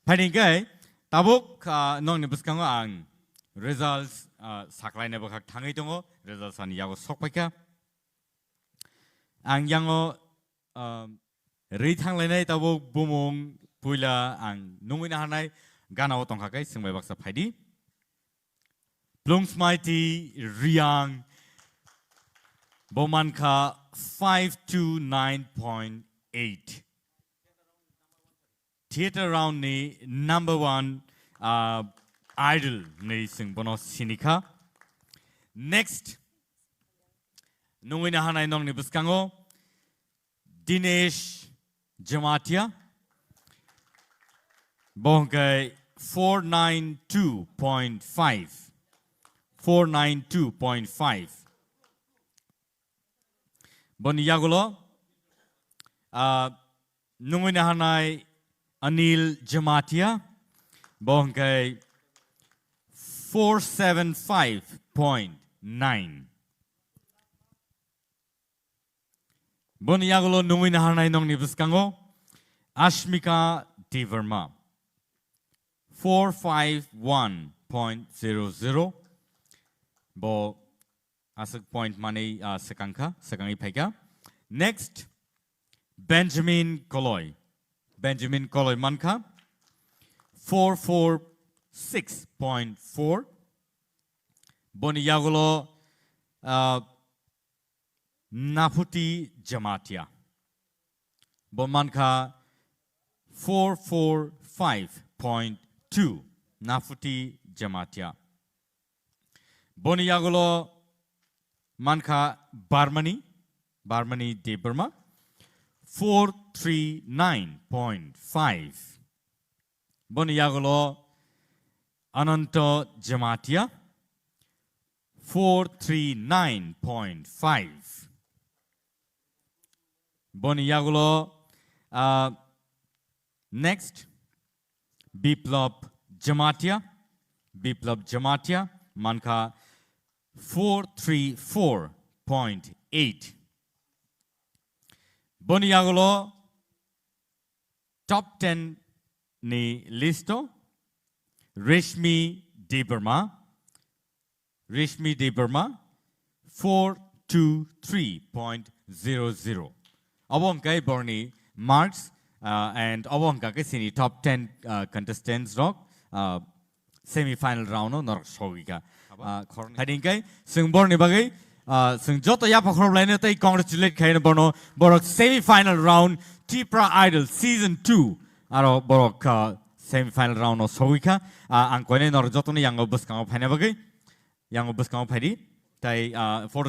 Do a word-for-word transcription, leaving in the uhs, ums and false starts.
Phaidi hwnkhe tabuk, ah, nokni bwskango ang results, ah, saklaina bwkhak thangwi tongo, results ani yago sok paikha. Ang yango, ah, rwi thanglainai tabuk bumung puila ang nungwi naharnai gana o tongkha khe swngbai baksa phaidi. Plungsmaiti Riang bo mankha five two nine point eight. Theatre round ni number one, ah, idol ni sing bono sinikha. Next, nungwi naharnai nokni bwskango Dinesh Jamatia. Bo hwnkhe four nine two point five. Four nine two point five. Boni yagulo, ah, nungwi naharnai Anil Jamatia. Bo hwnkhe four seven five point nine. Boni yagulo nungwi naharnai nokni bwskango Ashmika Debbarma, four five one point zero zero. Bo aswk point manwi, ah, swkangkha, swkangwi phaikha. Next, Benjamin Koloi. Benjamin Koloi mankha four four six point four. Boni yagulo, ah, Naphuti Jamatia. Bo mankha four four five point two. Naphuti Jamatia. Boni yagulo mankha Barmani, Barmani Debbarma, four three nine point five. Boni yagulo Ananto Jamatia, four three nine point five. Boni yagulo, ah, next, Biplab Jamatia, Biplab Jamatia, mankha four three four point eight. Boni yagulo top ten ni listo, Reshmi Debbarma, Reshmi Debbarma, four two three point zero zero. Obo hwnkhe borni marks, uh, and obo hwnkha khe sini top ten, uh, contestants rok, uh, semi final round o norok sogwi kha. Uh, khoroknwi. Phaidi hwnkhe chwng borni bagwi, uh, chwng joto yapha khorok laino tei congratulate khaino bono, borok semi final round Tipra Idol season two aro borok, uh, semi final round o sogwi kha. Uh, ang koinai norok jotono yango bwskango phaina bagwi, yango bwskango phaidi tei, uh, photo